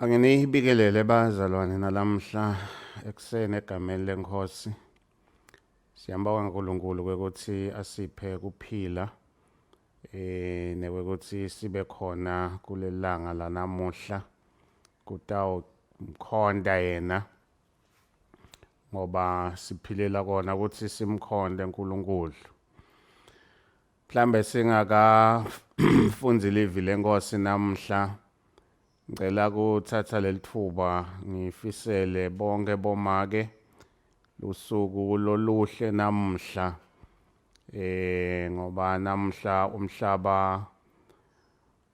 Anginibikelele bazalwane nalamhla ekuseni egameni lenkosi. Siyambonga uNkulunkulu kwekuthi asiphe kuphila eh nekwekuthi sibe khona kulelanga lanamuhla kutawumkhonta yena ngoba siphilela kona ukuthi simkhonte uNkulunkulu. Mhlambe singakafundi livi lenkosi namhla ngicela kuthatha lelithuba ngifisele bonke bomake lusuku loluhle namhla eh ngoba namhla umhlaba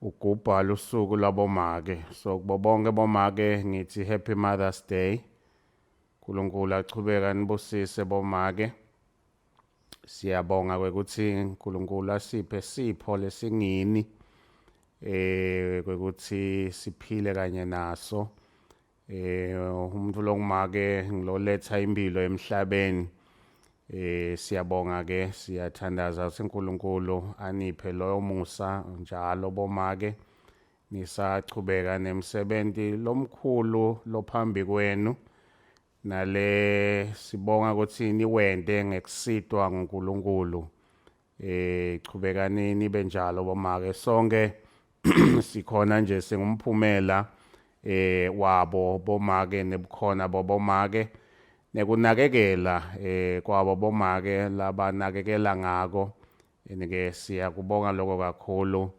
ugubha lusuku lwabomake so kubo bonke bomake ngithi happy mother's day uNkulunkulu achubeka nibusise bomake Siyabonga kwekuthi uNkulunkulu asiphe sipho lesingini eh kwekuthi siphile kanye naso eh umuntu longumake ngiloletha impilo emhlabeni eh siyabonga ke siyathandaza ukuthi uNkulunkulu aniphe loyo musa njalo bomake nisachubeka nemsebenzi lomkhulu lophambi kwenu Nale sibonga ukuthi niwente ngekusitwa nguNkulunkulu. Eh chubekani nibe njalo bomake sonke sikhona nje singumphumela eh wabo bomake nebukhona bobomake nekunakekela eh kwabo bomake labanakekela ngako ke siyakubonga lokho kakhulu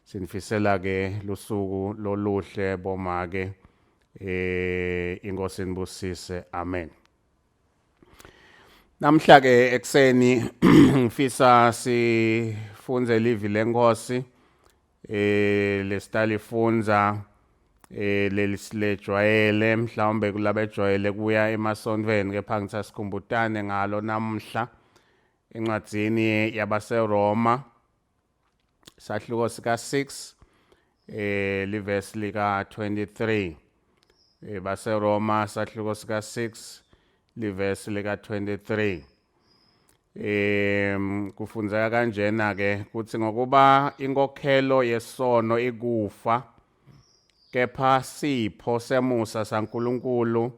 sinifisela ke lusuku loluhle bomake eh inkosi nibusise amen Namhla ke ekseni ngifisa sifunze livi lenkosi eh lesitalifunza eh lelisilejwayele mhlawumbe kulabejwayele kuya emasontweni kepha ngisasikhumbutane ngalo namhla encwadzini yabaseRoma sahluko sika 6 eh livesi lika 23 eh baseRoma sahluko sika 6 livesi lika 23 em kufundzeka kanjena ke kuthi ngokuba inkokhelo yesono ikufa kepha sipho semusa saNkuluNkulu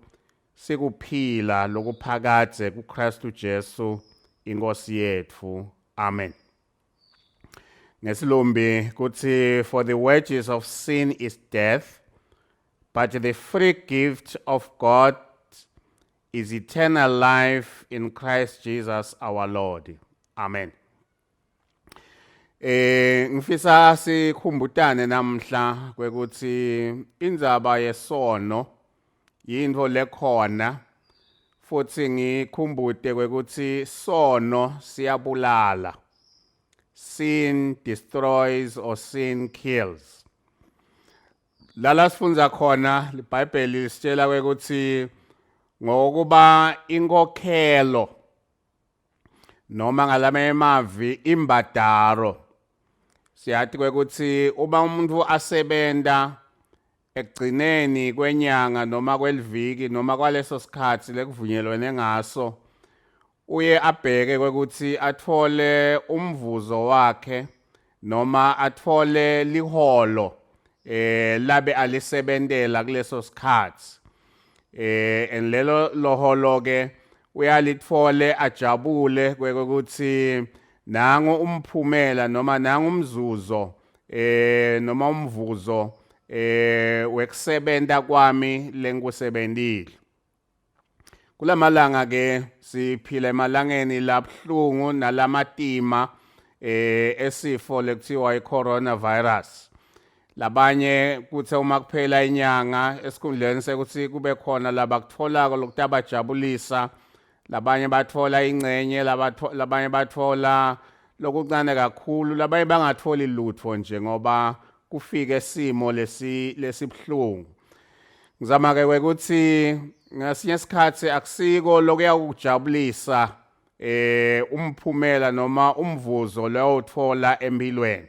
sikuphila lokuphakadze kuKristu Jesu inkosi yethu amen ngesilumbi kuthi for the wages of sin is death but the free gift of God is eternal life in Christ Jesus our Lord amen Eh ngifisa sikhumbutane namhla kwekuthi indzaba yesono yintfo lekhona futhi ngikhumbute kwekuthi sono siyabulala. Sin destroys or sin kills. Lala sifundza khona iBhayibheli lisitshela kwekuthi ngokuba inkokhelo noma ngalamanye emavi imbadaro siyati kwekuthi uma umuntu asebenta ekugcineni kwenyanga noma kweliviki noma kwaleso sikhathi lekuvunyelwene ngaso uye abheke kwekuthi athole umvuzo wakhe noma athole liholo eh labe alisebentela kuleso sikhathi eh and lelo loholo ke uyalithole ajabule kwekuthi nangu umphumela noma nangu umzuzo eh noma umvuzo eh wekusebenta kwami lengikusebentile Kulamalanga ke siphila emalangeni labuhlungu nalamatima eh esifo lekuthiwa i-coronavirus. Labanye kuthe uma kuphela inyanga esikhundleni sekuthi kube khona labakutholako lokutabajabulisa labanye bathola ingcenye labanye bathola lokuncane kakhulu labanye bangatholi lutho nje ngoba kufike isimo lesi lesibuhlungu ngizama ke ukuthi ngasinye isikhathi akusiko lokuyakujabulisa eh umphumela noma umvuzo leyothola empilweni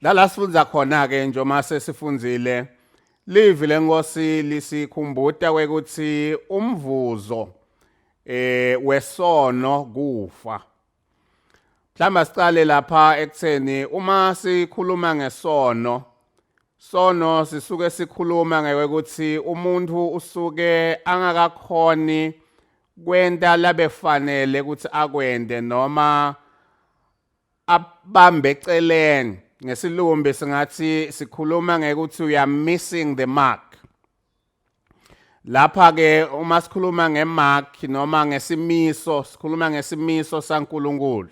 la sifundza khona ke njengoba sesifundzile livi lenkosi lisikhumbuta kwekuthi umvuzo eh wesono kufa Mhlawumbe sicale lapha ekutheni uma sikhuluma ngesono Sono sisuke sikhuluma ngekuthi umuntu usuke angakakhoni kwenta labefanele ukuthi akwente noma abambe eceleni. Ngesilumbi singathi sikhuluma ngekuthi we are missing the mark. Lapha ke uma sikhuluma ngemark noma ngesimiso, sikhuluma ngesimiso saNkuluNkulu.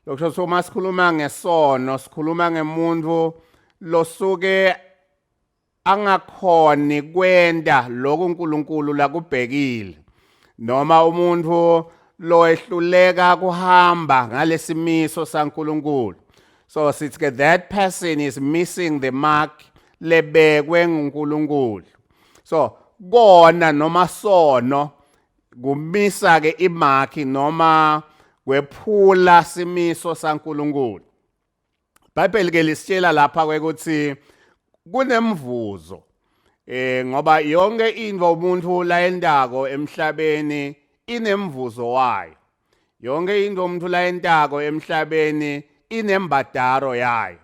Lokusho ukuthi uma sikhuluma ngesono, sikhuluma ngemuntu losuke angakhoni kwenta lokhu uNkulunkulu lakubhekile, noma umuntu lowehluleka kuhamba ngalesimiso saNkulunkulu. So sithi ke that person is missing the mark lebekwe nguNkulunkulu. So kona noma sono kumisa ke imark noma kwephula simiso saNkulunkulu. iBhayibheli ke lisitshela lapha ukuthi kunemvuzo, ngoba yonke into umuntu layentako emhlabeni inemvuzo wayo. Yonke into umuntu layentako emhlabeni inembadaro yayo.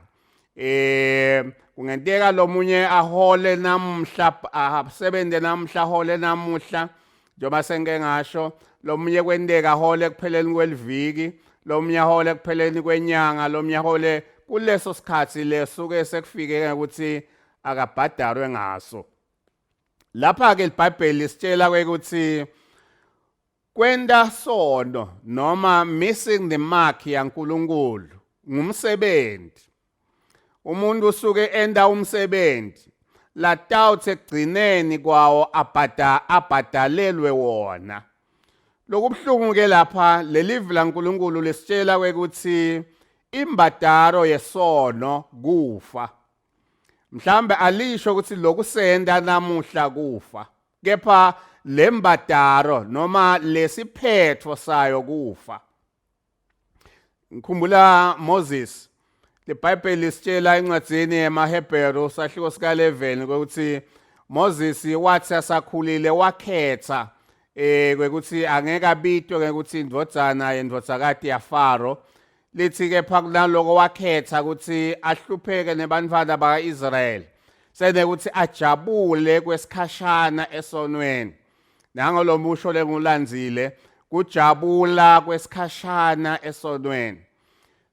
Kungenteka lomunye ahole namuhla, asebenze namuhla, ahole namuhla, njengoba sengike ngasho, lomunye kwenteka ahole ekupheleni kweliviki, lomunye ahole ekupheleni kwenyanga, lomunye ahole kuleso sikhathi lesuke sekufike ukuthi akabhadarwe ngaso. Lapha ke iBhayibheli lisitshela ukuthi kwenta sono noma missing the mark yaNkulunkulu ngumsebenzi. Umuntu usuke enda umsebenzi latawuthi ekugcineni kwawo abhadalelwe wona. Lokubuhlungu ke lapha, lelivi laNkulunkulu lisitshela ukuthi imbadaro yesono kufa. Mhlambe alisho ukuthi lokusenda namuhla kufa, kepha lembadaro noma lesiphetho sayo kufa. Ngikhumbula Moses, iBhayibheli lisitshela encwadzini yemaHebheru sahluko sika 11 ukuthi Moses wathi asakhulile wakhetha kwekuthi angeke abitwe ngekuthi indvodzana yendvodzakati yaFaro. Lithi ke phakunaloko wakhetha ukuthi ahlupheke nebantwana bakaIsrael, senekuthi ajabule kwesikhashana esonweni. Nangalomusho lengulandzile, kujabula kwesikhashana esonweni.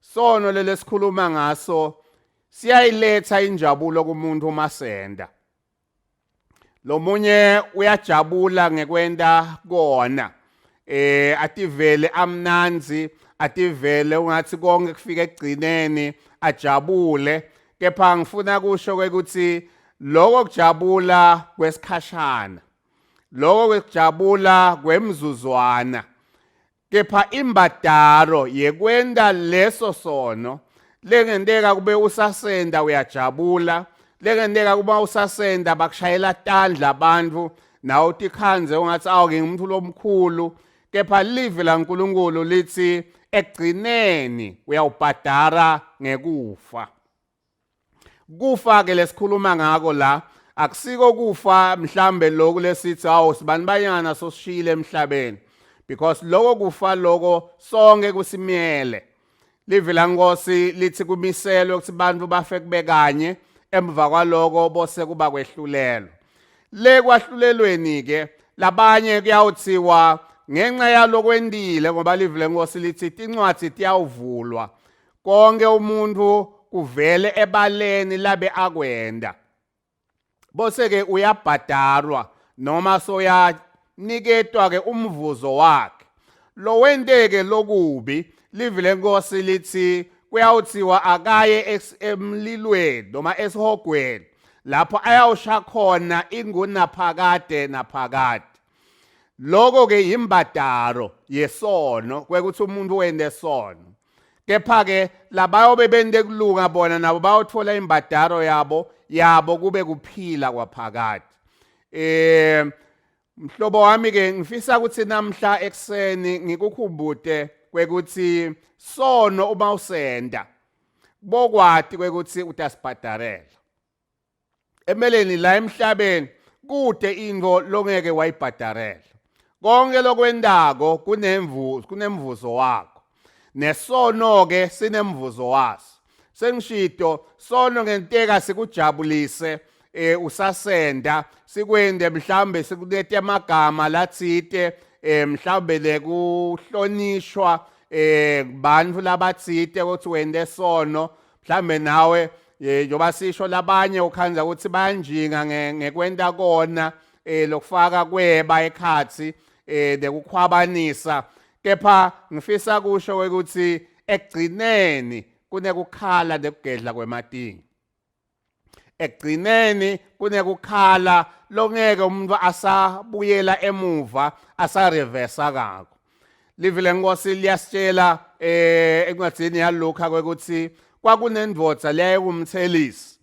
Sono lelesikhuluma ngaso siyayiletha injabulo kumuntu uma senda. Lomunye uyajabula ngekwenta kona, ativele amnanzi, ativele ungathi konke kufika ekugcineni, ajabule. Kepha ngifuna kusho ukuthi lokho kujabula kwesikhashana, lokho kujabula kwemzuzwana, kepha imbadaro yekwenta leso sono lengenteka kube usasenda uyajabula, lengenteka kuba usasenda bakushayela tandla abantu, nawe utikhandze ungathi awu ngingumuntu lomkhulu, kepha livi laNkulunkulu lithi ekugcineni uyawubhadara ngekufa. Kufa ke lesikhuluma ngako la akusiko kufa mhlambe lokhu lesithi awu sibani banyana sosishiyile emhlabeni, because lokho kufa lokho sonke kusimele. Livi laNkosi lithi kumiselwe ukuthi bantu bafe kube kanye, emva kwaloko bose kuba kwehlulelo. Le kwahlulelweni ke labanye kuyawuthiwa ngenxa yalokwentile, ngoba livi leNkosi lithi tincwadzi tiyawuvulwa, konke umuntu kuvele ebaleni labe akwenda, bose ke uyabhadarwa noma soyaniketwa ke umvuzo wakhe lo wenteke lokubi. Livi lenkosi lithi kuyawuthiwa akaye emlilweni noma esihogweni, lapho ayawusha khona ingunaphakade naphakade. Lokho ke yimbadaro yesono, kwekuthi umuntu wende sono. Kepha ke labayobe bente kulunga bona nabo bayothola imbadaro yabo kube kuphila kwaphakade. Mhlobo wami ke ngifisa ukuthi namhla ekseni ngikukhumbute kwekuthi sono uma usenda bokwati kwekuthi utasibhadarela. Emeleni la emhlabeni kude into longeke wayibhadarela. Konke lokwentako kunemvuzo, kunemvuzo wakho. Nesono ke sinemvuzo waso. Sengishito sono ngenteka sikujabulise usasenda sikwende mhlambe sikulete amagama latsite mhlambe lekuhlonishwa bantfu labatsite ukuthi wende sono mhlambe nawe njengoba sisho labanye ukhandza ukuthi bayanjinga ngekwenta kona lokufaka kweba ekhatsi nekukhwabanisa. Kepha ngifisa kusho ukuthi ekugcineni kunekukhala nekugedla kwematinyo. Ekugcineni kunekukhala longeke umuntu asabuyela emuva asarevesa kako. Livi lenkosi liyasitshela encwadzini yaLuka kwekuthi kwakunendvodza leyayikumthelisi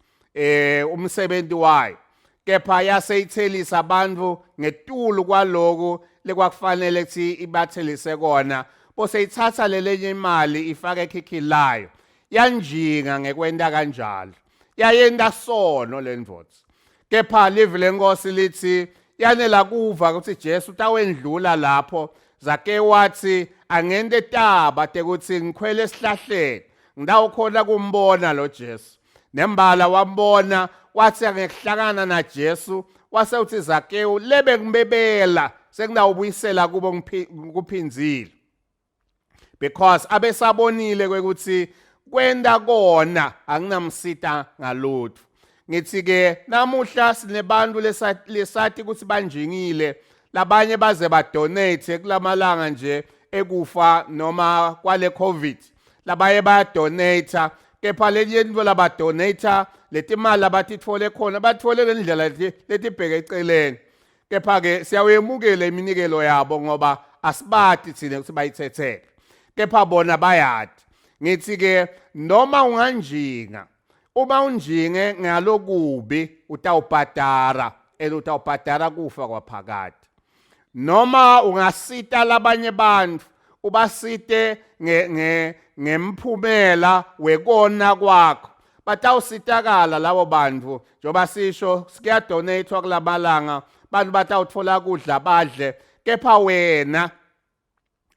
umsebenzi wayo, kepha yaseyithelisa abantu ngetulu kwaloku lekwakufanele ukuthi ibathelise kona, bose ithatha lelenye imali ifake ekhikhi layo. Yanjinga ngekwenta kanjalo, yayenta sono lendvodza. Kepha livi lenkosi lithi yanela kuva ukuthi Jesu utawendlula lapho. Zakewu wathi angente taba tekuthi ngikhwele esihlahleni ngitawukhona kumbona lo Jesu. Nembala wambona, wathi angekuhlangana naJesu, wase uthi Zakewu lebe ngibebela sengidawubuyisela kubo ngikuphindzile, because abesabonile kwekuthi kwenta kona anginamsita ngalutho. Ngithi ke namuhla sinebantu lesati ukuthi banjingile, labanye baze badonate kulamalanga nje ekufa noma kwale COVID, labaye bayadonate, kepha lenye into labadonate letimali abatitfole khona batfole lendlela letibheke eceleni. Kepha ke siyawemukela iminikelo yabo ngoba asibati thina ukuthi bayithethele, kepha bona bayati. Ngithi ke noma unganjinga, uma unjinge ngalokubi utawubhadara, and utawubhadara kufa kwaphakade. Noma ungasita labanye bantfu ubasite ngemphumela wekona kwakho, batawusitakala labo bantfu. Njengoba sisho kuyadonatwa kulamalanga, bantu batawutfola kudla badle, kepha wena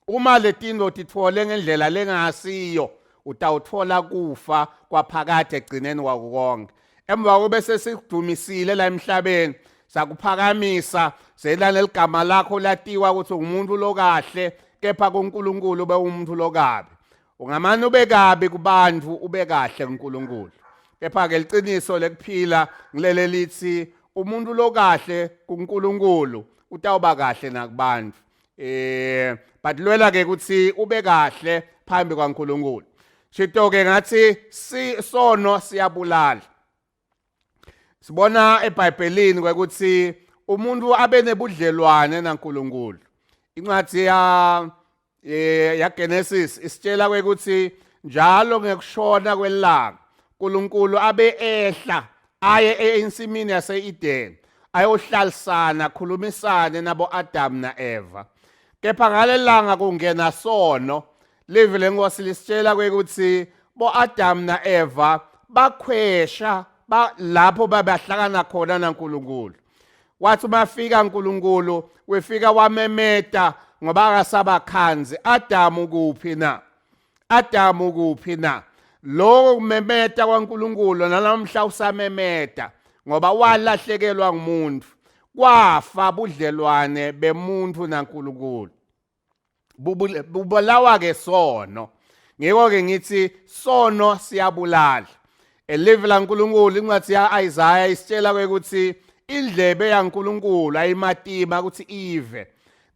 uma letinto titfole ngendlela lengasiyo utawutfola kufa kwaphakade egcineni kwako konke. Emva kube sesikudumisile la emhlabeni, sakuphakamisa, sela leligama lakho latiwa ukuthi ungumuntu lokahle, kepha kuNkulunkulu ube umuntu lokabi. Ungamane ube kabi kubantu ube kahle kuNkulunkulu. Kepha ke liciniso lekuphila ngilele lithi umuntu lokahle kuNkulunkulu utawuba kahle nakubantu. But lwela ke ukuthi ube kahle phambi kwaNkulunkulu. Shito ke ngathi sono siyabulala. Sibona eBhayibhelini ukuthi umuntu abe nebudlelwane naNkulunkulu. Incwadi ya ya Genesis isitshela ukuthi njalo ngekushona kwelanga uNkulunkulu abe ehla aye ensimini yase-Eden ayohlalisana khulumisane nabo Adam naEva. Kepha ngalelanga kungena sono, livi lenkosi lisitshela kwekuthi bo Adam naEva bakhwesha lapho babahlangana khona naNkulunkulu. Wathi uma fika uNkulunkulu wefika wamemeta ngoba akasabakhanzi, Adamu kuphi na? Adamu kuphi na? Lokho kumemeta kwaNkulunkulu nalamhla usamemeta, ngoba walahlekelwa ngumuntu, kwafa budlelwane bemuntu naNkulunkulu. Bubulawa ke sono. Ngiko ke ngithi sono siyabulala. Elivi laNkulunkulu incwadi ya Isaiah isitshela ukuthi indlebe yaNkulunkulu ayimatima ukuthi ive,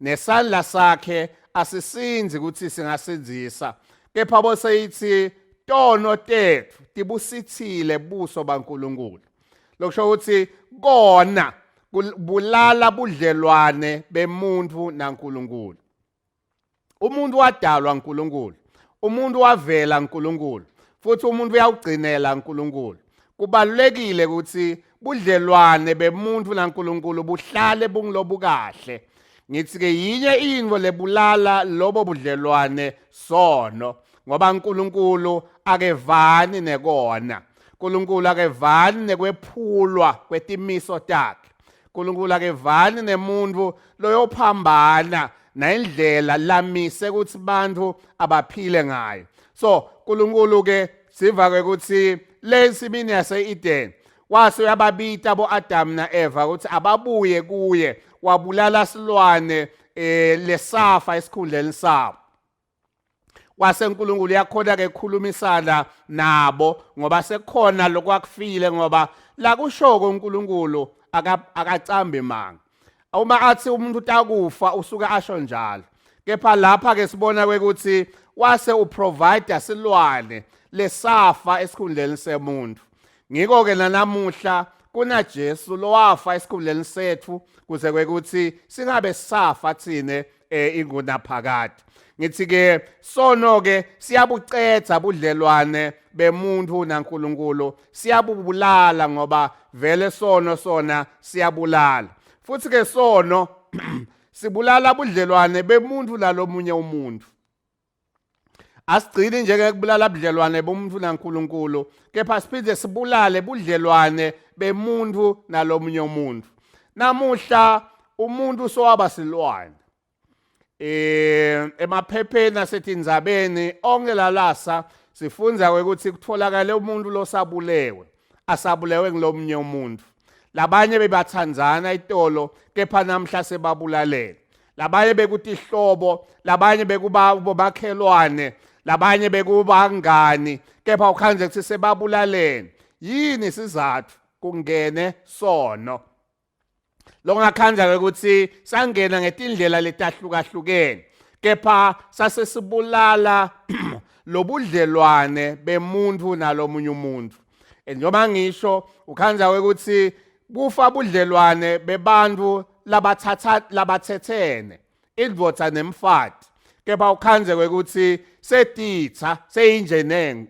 nesandla sakhe asisinzi ukuthi singasindzisa, kepha bose ithi tono tetfu tibusithile buso baNkulunkulu. Lokusho ukuthi kona bulala budlelwane bemuntu naNkulunkulu. Umuntu wadalwa uNkulunkulu, umuntu wavela uNkulunkulu, futhi umuntu uyawugcinela uNkulunkulu. Kubalulekile ukuthi budlelwane bemuntu naNkulunkulu buhlale bungilobukahle. Ngithi ke yinye into lebulala lobo budlelwane, sono, ngoba uNkulunkulu akevani nekona. uNkulunkulu akevani nekwephulwa kwetimiso takhe. uNkulunkulu akevani nemuntu loyophambana nendlela lamise ukuthi bantu abaphile ngayo. So uNkulunkulu ke siva ke ukuthi lensimini yase-Eden wase uyababita bo-Adam na-Eva ukuthi ababuye kuye, wabulala silwane lesafa esikhundleni sabo. Wase uNkulunkulu uyakhona ke ukukhulumisana nabo ngoba sekukhona lokwakufile, ngoba la kushoko uNkulunkulu akacambi manga. Uma athi umuntu utakufa usuke asho njalo. Kepha lapha ke sibona kwekuthi wase uprovide silwane lesafa esikhundleni semuntu. Ngiko ke nanamuhla kuna Jesu lowafa esikhundleni sethu kuze kwekuthi singabe safa thine ingunaphakade. Ngithi ke sono ke siyabucetha budlelwane bemuntu naNkulunkulu, siyabubulala ngoba vele sono sona siyabulala. Futhi ke sono sibulala budlelwane bemuntu nalomunye umuntu. Asigcini nje ngekubulala budlelwane bomuntu naNkulunkulu, kepha siphinde sibulale budlelwane bemuntu nalomunye umuntu. Namuhla umuntu sowaba silwane. Emaphepheni asetindzabeni onke lalasa sifundza ukuthi kutholakale umuntu losabulewe, asabulewe ngilomunye umuntu. Labanye bebathandzana itolo kepha namhla sebabulalene. Labanye bekutihlobo, labanye bekuba bomakhelwane, labanye bekubangani, kepha ukhandze ukuthi sebabulalene. Yini isizathu? Kungene sono. Lokungakhandza ukuthi sangena ngetindlela letahlukahlukene, kepha sasesibulala lobudlelwane bemuntu nalomunye umuntu. Njengoba ngisho, ukhandza ukuthi kufa budlelwane bebantu labathatha labathethene, indvodza nemfati, kepha ukhandze kwekuthi setitsa seyinje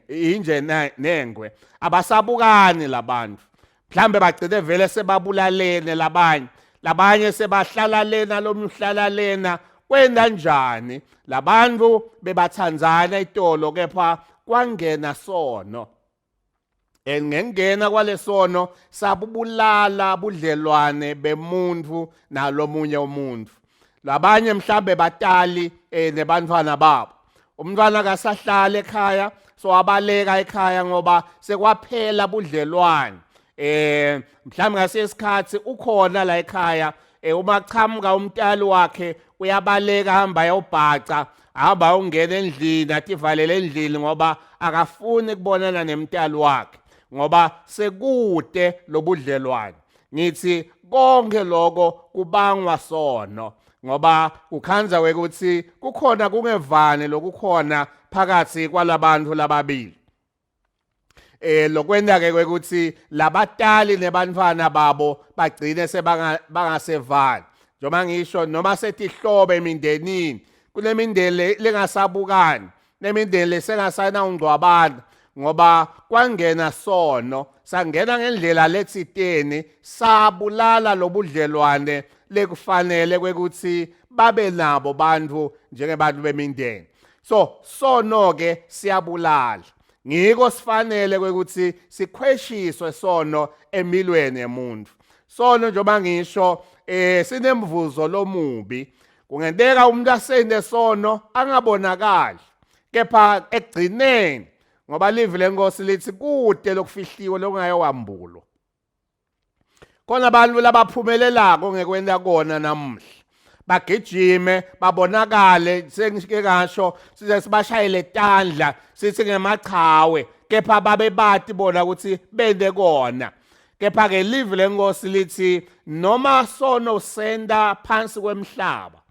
inje nengwe, abasabukani labantu. Mhlambe bagcine vele sebabulalene labanye, labanye sebahlala lena, lomunye uhlala lena. Kwenda njani? Labantu bebathandzana itolo, kepha kwangena sono. Ngengena kwalesono sabubulala budlelwane bemuntu nalomunye umuntu. Labanye mhlambe batali nebantwana babo. Umntwana akasahlala ekhaya, so abaleka ekhaya ngoba sekwaphela budlelwane. Mhlambe ngasesikhathi ukhona la ekhaya, uma chamuka umntali wakhe uyabaleka, hamba ayobhaca, hamba ungena endlini, ativalele endlini ngoba akafuni kubonana nemntali wakhe ngoba sekude lobudlelwane. Ngithi konke lokho kubangwa sono, ngoba kukhandza ukuthi kukhona kungevani lokukhona phakathi kwalabantu lababili. Lokwenta ke ukuthi labatali nebantwana babo bagcine sebangasevani. Njengoba ngisho, noma setihlobo emindenini, kunemindeni lengasabukani, nemindeni lesengasana ungcwabana ngoba kwangena sono, sangena ngendlela letsiteni, sabulala lobudlelwane lekufanele kwekuthi babe nabo bantu njengebantu bemindeni. So sono ke siyabulala. Ngiko sifanele kwekuthi sikhweshiswe sono emilweni yemuntu. Sono njengoba ngisho sinemvuzo lomubi. Kungenteka umuntu asende sono angabonakali, kepha ekugcineni ngoba livi lenkosi lithi kude lokufihliwe lokungayowambulwa. Khona abantu labaphumelelako ngekwenta kona namuhla, bagijime babonakale, sengike ngasho, size sibashayele tandla sithi ngemachawe, kepha babe bati bona ukuthi bente kona. Kepha ke livi lenkosi lithi noma sono senda phansi kwemhlaba,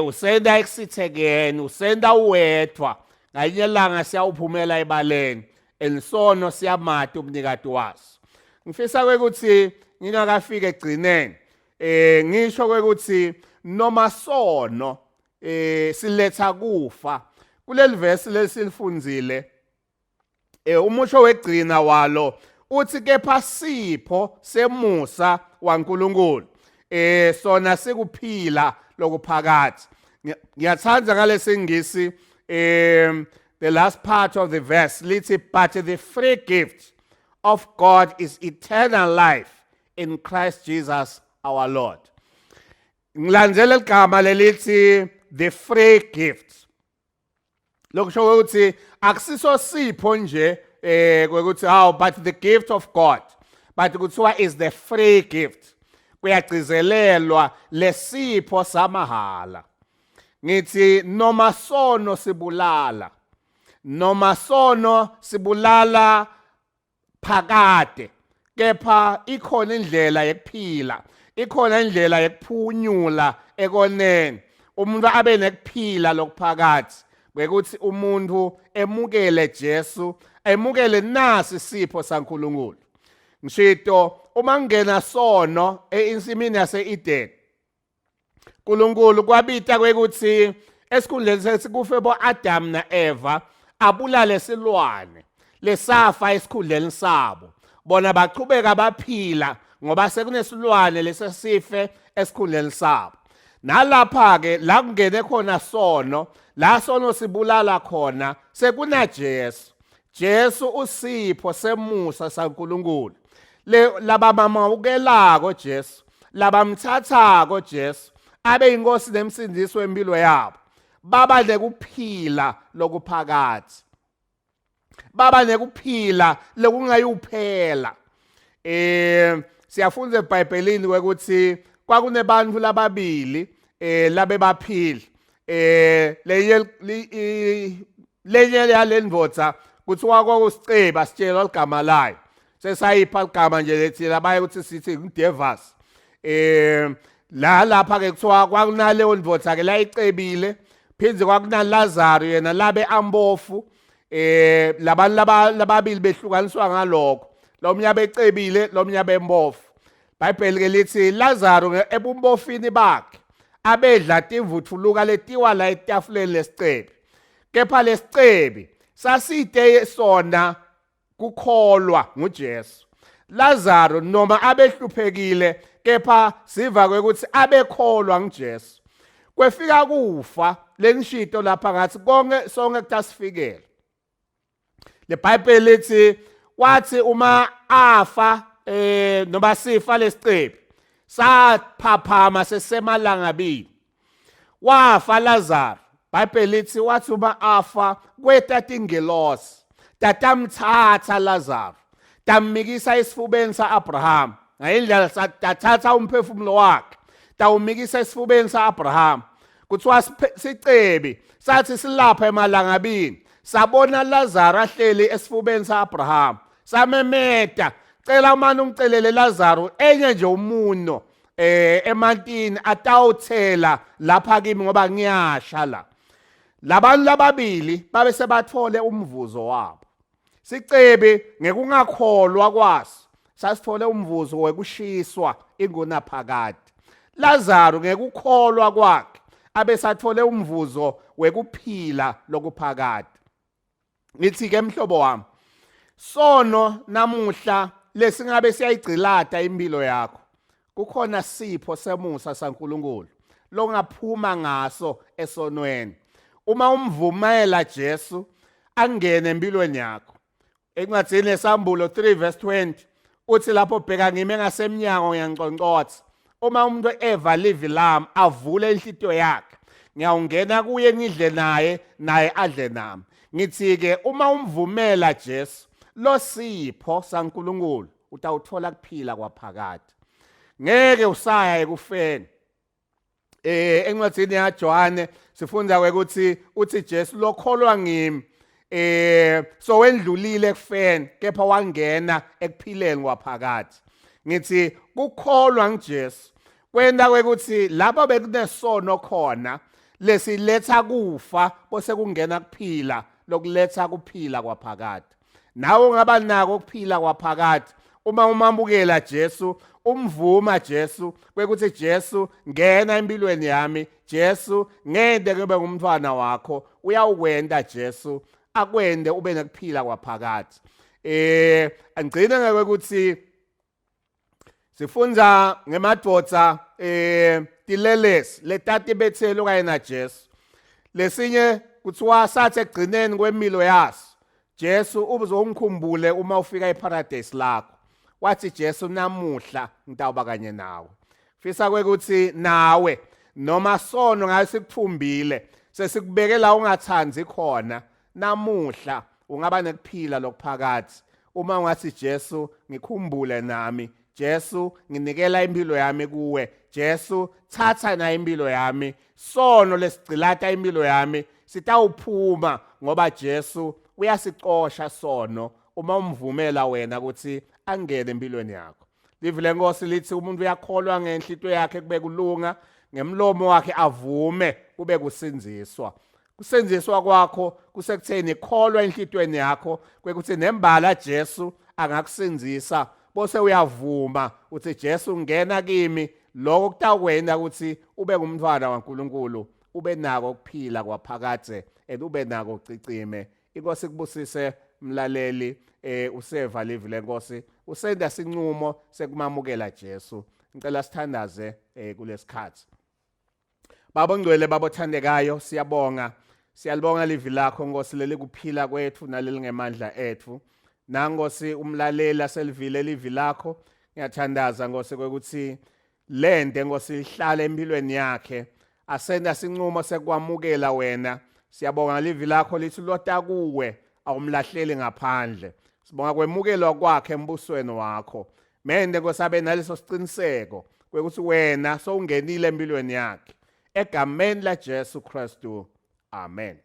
usenda ekusithekeni, usenda uwedwa, ngalinye ilanga siyawuphumela ebaleni, ensono siyamati umnikati waso. Ngifisa kwekuthi ngingakafika egcineni, ngisho kwekuthi noma sono siletha kufa. Kuleli verse lesilifundzile, umusho wegcina walo uthi kepha sipho semusa waNkulunkulu sona sikuphila lokuphakathi. Ngiyathanda ngalesingisi, the last part of the verse lithi, "But the free gift of God is eternal life in Christ Jesus our Lord." Ngilandzela igama lelithi the free gift. Lokusho ukuthi akusiso sipho nje eh kwekuthi how, but the gift of God, but kuthiwa is the free gift. Kuyagcizelelwa lesipho samahala. Ngithi noma sono sibulala, noma sono sibulala phakade, kepha ikhona indlela yekuphila, ikhona indlela yekuphunyula ekoneni, umuntu abe nekuphila lokuphakathi, kwekuthi umuntu emukele Jesu, emukele nasi sipho saNkulunkulu. Ngishito uma ngena sono einsimini yase-Eden, uNkulunkulu kwabita kwekuthi esikhundleni sethi kufe bo-Adam na-Eva, abulale silwane lesafa esikhundleni sabo, bona bachubeka baphila ngoba sekunesilwane lesesife esikhundleni sabo. Nalapha ke la kungene khona sono, la sono sibulala khona, sekuna Jesu. Jesu usipho semusa saNkulunkulu. Le labamamaukelako Jesu, labamthathako Jesu abe inkosi nemsindisi wempilo yabo, baba nekuphila lokuphakathi, baba nekuphila lokungayuphela. Siyafunda eBhayibhelini ukuthi kwakunebantu lababili labebaphila, lenye lenye yalendvodza kuthiwa kwakusiceba, sitshelwa ligama layo, sesayipha ligama nje lethi labaye ukuthi sithi ngudevas. La lapha ke kuthiwa kwakunaleyo ndvodza ke layicebile, phindze kwakuna Lazaro yena labe ambofu. Labantu lababili behlukaniswa ngalokho, lo mnye abecebile, lo mnye abembofu. Bhayibheli ke lithi Lazaro ebumbofini bakhe abedla timvuthuluka letiwa la etafuleni lesicebi, kepha lesicebi sasite sona kukholwa nguJesu. Lazaro noma abehluphekile, kepha siva kwekuthi abekholwa nguJesu. Kwefika kufa lengishito lapha ngathi konke sonke kutasifikela. LeBhayibheli lithi wathi uma afa noma sifa lesicebi, saphaphama sesemalangabini. Wafa Lazaro, Bhayibheli lithi wathi uma afa kweta tingelosi, tatamthatha Lazaro, tammikisa esifubeni saAbraham. Ngayindlela tathatha umphefumulo wakhe, tawumikisa esifubeni saAbraham. Kuthiwa sicebi sathi silapha emalangabini, sabona Lazaro ahleli esifubeni saAbraham, samemeta, cela umane ungicelele Lazaro enye nje umuno emantini atawuthela lapha kimi ngoba ngiyasha la. Labantu lababili babe sebathole umvuzo wabo. Sicebi ngekungakholwa kwaso sasithole umvuzo wekushiswa ingunaphakade. Lazaro ngekukholwa kwakhe abesathole umvuzo wekuphila lokuphakade. Ngithi ke mhlobo wami, sono namuhla lesingabe siyayigcilata impilo yakho, kukhona sipho semusa saNkulunkulu longaphuma ngaso esonweni uma umvumela Jesu angene empilweni yakho. Encwadini yeSambulo 3 verse 20 uthi lapho, bheka ngime ngasemnyango ngiyanconcotha, uma umuntu eva livi lami avule inhlitiyo yakhe, ngiyawungena kuye ngidle naye, naye adle nami. Ngithi ke uma umvumela Jesu losipho saNkulunkulu, utawuthola kuphila kwaphakade, ngeke usaya ekufeni. Encwadini yaJohane sifunda ukuthi uthi Jesu, lokholwa ngimi so wendlulile ekufeni kepha wangena ekuphileni kwaphakade. Ngithi kukholwa nguJesu kwenta kwekuthi lapho bekunesono khona lesiletha kufa, bose kungena kuphila lokuletha kuphila kwaphakade. Nawe ungaba nako ukuphila kwaphakade uma umamukela Jesu, umvuma Jesu kwekuthi Jesu ngena empilweni yami, Jesu ngente ngibe ngumntwana wakho. Uyawukwenta Jesu akwende ube nekuphila kwaphakade. Angigcine ngeke sifundza ngemadvodza tilelesi letatibethelwe kanye naJesu. Lesinye kuthiwa sathi ekugcineni kwemilo yaso, Jesu ubuzongikhumbule uma ufika eparadise lakho. Wathi Jesu, namuhla ngitawuba kanye nawe. Fisa kwekuthi nawe noma sono ngayo sikuthumbile, Sesikubeke la ungathandi khona namuhla ungaba nekuphila lokuphakathi uma ungathi Jesu ngikhumbule nami Jesu nginikela impilo yami kuwe Jesu thatha na impilo yami sono lesigcilata impilo yami sitawuphuma ngoba Jesu uyasicosha sono uma umvumela wena ukuthi angene empilweni yakho Livi lenkosi lithi umuntu uyakholwa ngenhlito yakhe kube kulunga ngemlomo wakhe avume kube kusindziswa. Kusindziswa kwakho kusekutheni kholwa enhlitweni yakho kwekuthi nembala Jesu angakusindzisa bose uyavuma uthi Jesu ngena kimi lokho kutakwenta ukuthi ube ngumntwana waNkulunkulu ube nako ukuphila kwaphakadze and ube nako ucicime Inkosi kubusise mlaleli eh useva livi lenkosi usenda sinqumo sekumamukela Jesu ngicela sithandaze eh kulesikhathi Baba ngcwele baba othandekayo siyabonga siyalibonga livi lakho Nkosi leli kuphila kwethu nalelingemandla ethu nangosi umlaleli aselivile livi lakho ngiyathandaza Nkosi kwekuthi lente Nkosi ihlale empilweni yakhe asenda sinqumo sekwamukela wena siyabonga livi lakho lithi lota kuwe awumlahleli ngaphandle sibonga kwemukelwa kwakhe embusweni wakho mende Nkosi abe naleso siqiniseko kwekuthi wena sowungenile empilweni yakhe egameni laJesu Kristu amen.